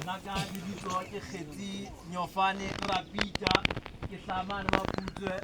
Nna ka lebitso ke Kgetsi Nyofane Rapita, ke hlaha mane Maputswe,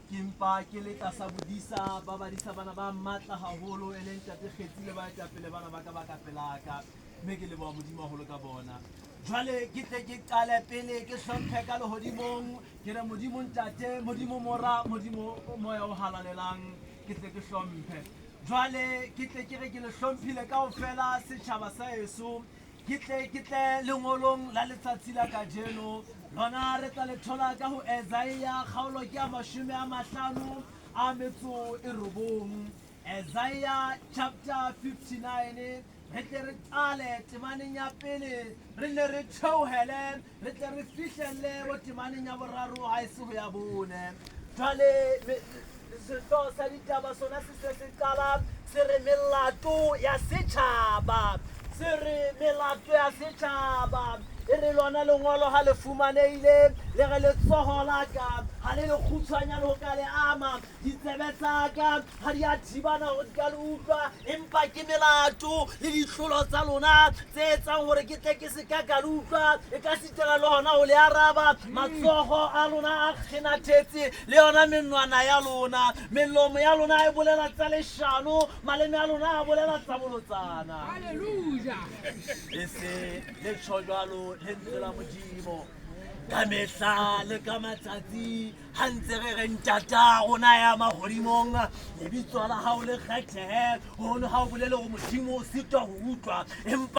ke mpa ke le tlasa bodisa ba badisa bana ba matla haholo e leng Ntate Kgetsi le baetapele bana ba ka ba ka pelaka, mme ke leboha Modimo haholo ka bona. Jwale ke tle ke qale pele ke hlomphe ka lehodimong, ke re Modimo Ntate, Modimo Mora, Modimo Moya o Halalelang, ke tle ke hlomphe. Jwale ke tle ke re ke le hlomphile kaofela setjhaba sa heso, Ke tle ke tle lengolong la letsatsi la kajeno. Lona re tla le thola ka ho Esaia kgaolo ke ya 59. Esaia chapter 59. Re tle re qale temaneng ya pele, re nne re theohele, re tle re fihlelle bo temaneng ya boraro ha e se ho ya bone. Jwale sehlooho sa ditaba sona se se se qala se re melato ya setjhaba, se re melato ya setjhaba. E re lona lengolo ha le fumanehile, le re letsoho la ka ha le le kgutshwanyane ho ka le ama, ditsebe tsa ka ha di a thibana hore di ka le utlwa, empa ke melato le ditlolo tsa lona tse etsang hore ke tle ke se ka ka le utlwa, e ka sitela le hona ho le araba. Matsoho a lona a kgenathetse le yona menwana ya lona, melomo ya lona e bolela tsa leshano, maleme a lona a bolela tsa bolotsana. Haleluja! E se le tjho jwalo lentswe la Modimo ka mehla le ka matsatsi. Ha ntse re re Ntata rona ya mahodimong, lebitso la hao le kgethehe, hono ha o bolele hore Modimo o sitwa ho utlwa, empa.